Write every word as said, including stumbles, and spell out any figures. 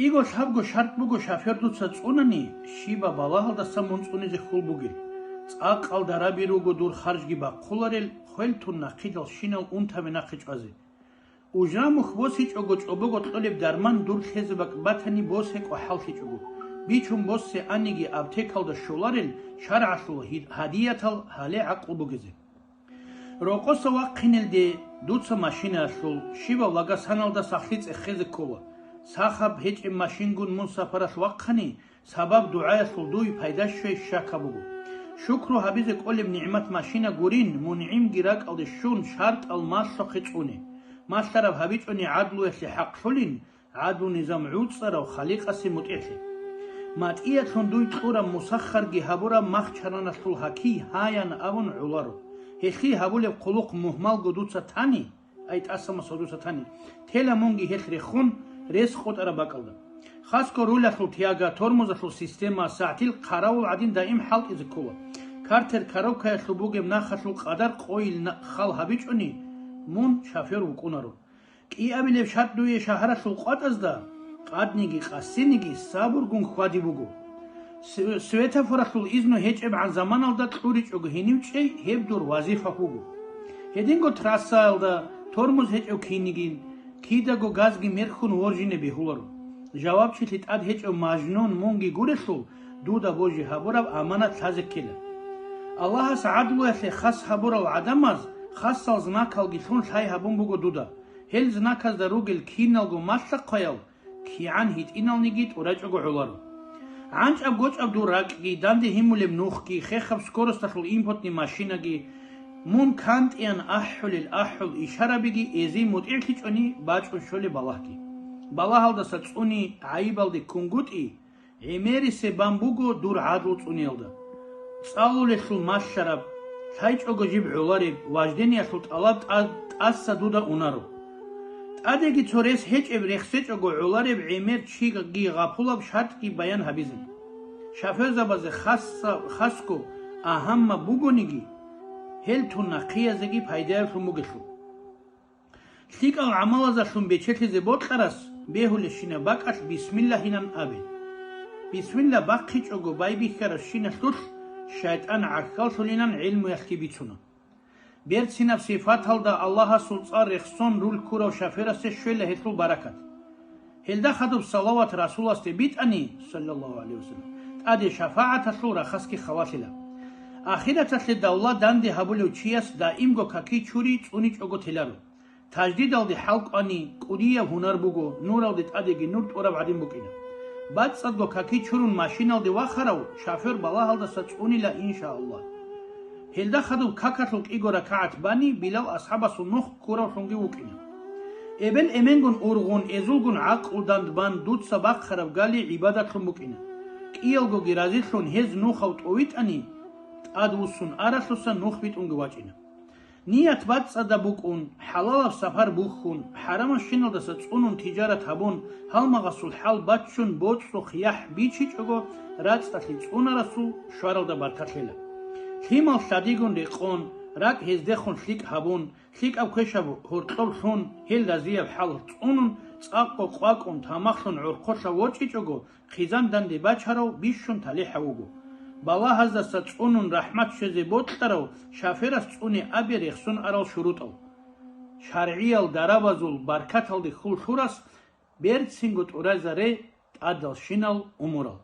Иго лъабго шарт буго шофер дуца цӀунани, щибаб балагьалдаса мун цӀунизе хьул бугел. ЦӀакъалда раби руго дур харжги бахъуларел, хвел тун нахъидалщинал унтаби нахъе чӀвазе. Ужрамухь босичӀого чӀобого кьолеб дарман дур лъезе бакӀ батани босекӀо хӀаллъичӀого. Бичун босе аниги аптекалда щоларел шаргӀалъул гьи-, гьадиятал гьале гӀакълу бугезе. Рокъоса вахъинелде дуца машинаялъул щибаб лагасаналда сахлъи цӀехезе ккола. Сахаб гьечӀеб машингун мун сапаралъ вахъани, сабаб дугӀаялъул дуй пайда щвей щакаб буго. Шукру гьабизе кӀолеб нигӀмат машина гурин, мунигӀимги ракӀалде щун, шартӀал малъухъе цӀуне. Малъараб гьабичӀони гӀадлуялъе хӀакълъулин, гӀадлу-низам гӀуцӀарав Халикъасе мутӀигӀлъи. МатӀиялъун дуй кьураб мусаххарги гьабураб махчараналъул гьакий гьаян абун гӀоларо. Гьелъие гьабулеб хъулухъ мугьмалго дуца тани, ай тӀасамасул дуца тани, тела мунги гьелъ рехун, рес къотӀараб бакӀалда. Хасго рулалъул тяга, тормозалъул система, сагӀтил хъаравул гӀадин даим хӀалтӀизе ккола. Картер коробкаялъул бугеб нахалъул къадар къойил на-, хал гьабичӀони, мун шофер вукӀунаро. КӀиабилеб шартӀ дуе шагьаралъул къватӀазда, къадниги къасиниги, сабургун хьвади буго. С-, светофоралъул изну гьечӀебгӀан заманалда кьуричӀого гьенив чӀей, гьеб дур вазифа буго. Гьединго трассаялда тормоз гьечӀев кинигин, кидаго газги мерхьун воржине бегьуларо. Жавабчилъи тӀад гьечӀев мажнун мунги гурелъул, дуда божи гьабураб аманат лъазе ккела. Аллагьас гӀадлуялъе хас гьабурал гӀадамаз хасал знакалги лъун лъай гьабун буго дуда. Гьел знаказда ругел киналго малъа-хъваял кигӀан гьитӀиналниги тӀурачӀого гӀоларо. ГӀанчӀаб-гочӀаб дур ракӀги, данде гьимулеб нухги, хехаб скоросталъул импортный машинаги, мун кантӀиян ахӀулел ахӀул ишарабиги эзин мутӀигӀлъичӀони бачӀун щолеб балагьги. Балагьалдаса цӀуни гӀайибалде ккунгутӀи, гӀемерисеб бан буго дур гӀадлу цӀуниялда. ЦӀалулелъул малъараб, лъайчӀого жиб гӀолареб, вождениялъул тӀалаб тӀа-, тӀаса дуда унаро. ТӀадеги цо рес гьечӀеб рехсечӀого гӀолареб гӀемер чиги гъапулаб шартӀги баян гьабизе. Шофёрзабазе хасса-, хасго агьамма бугониги, гьел тун нахъиязеги пайдаялъун бугелъул. ЛъикӀал гӀамалазалъун бечелъизе бокьарас бегьулебщинаб бакӀалъ бисмиллагьинан абе. Бисмилла бахъичӀого байбихьарабщиналъулъ шайтӀан гӀахьаллъулинан гӀелмуялъги бицуна. Берцинаб сипаталда Аллагьасул цӀар рехсон руль ккурав шофёрасе щвела гьелъул баракат. Гьелда хадуб салават Расуласде битӀани, саллаллагьу гӀалайгьи вассалам, тӀаде шафагӀаталъул рахасги халалъила. Ахираталъе давла данде гьабулев чияс даимго каки чури цӀуничӀого теларо. Таждидалде хӀалкӀвани, кӀудияб гьунар буго, нуралде тӀадеги нур тӀураб гӀадин букӀина. БацӀцӀадго каки чурун машиналде вахарав шофёр балагьалдаса цӀунила, иншааллагь. Гьелда хадуб какалъул кӀиго ракагӀат бани, Билал асхӀабасул нух ккуравлъунги вукӀина. Эбел-эменгун ургъун, эзулгун гӀакълу дандбан, дуца бахъараб гали гӀибадатлъун букӀина. КӀиялгоги разилъун гьез нухав тӀовитӀани, тӀадвуссун аралъуса нух битӀунги вачӀина. Ният бацӀцӀадаб букӀун, хӀалалаб сапар бухьун, хӀарамабщиналдаса цӀунун тижарат гьабун, гьалмагъасул хӀал баччун, боцӀухъ яхӀ бичичӀого, рацӀцӀалъи цӀунарасул щваралда баркат лъела. Лъимал лъадигун рекъон, ракӀ гьездехун лъикӀ гьабун, лъикӀаб квешаб гьоркьоб лъун, гьел разияб хӀал цӀунун, цӀакъго къвакӀун, тамахлъун гӀорхъолъа ворчӀичӀого, хъизан данде бачарав бищун талихӀав вуго. Балагьаздаса цӀунун рахӀмат щвезе бокьарав шоферас цӀуне абе рехсон арал шурутӀал. ШаргӀиял дарабазул баркаталде хьул лъурас берцинго тӀуразаре тӀадалщинал умурал.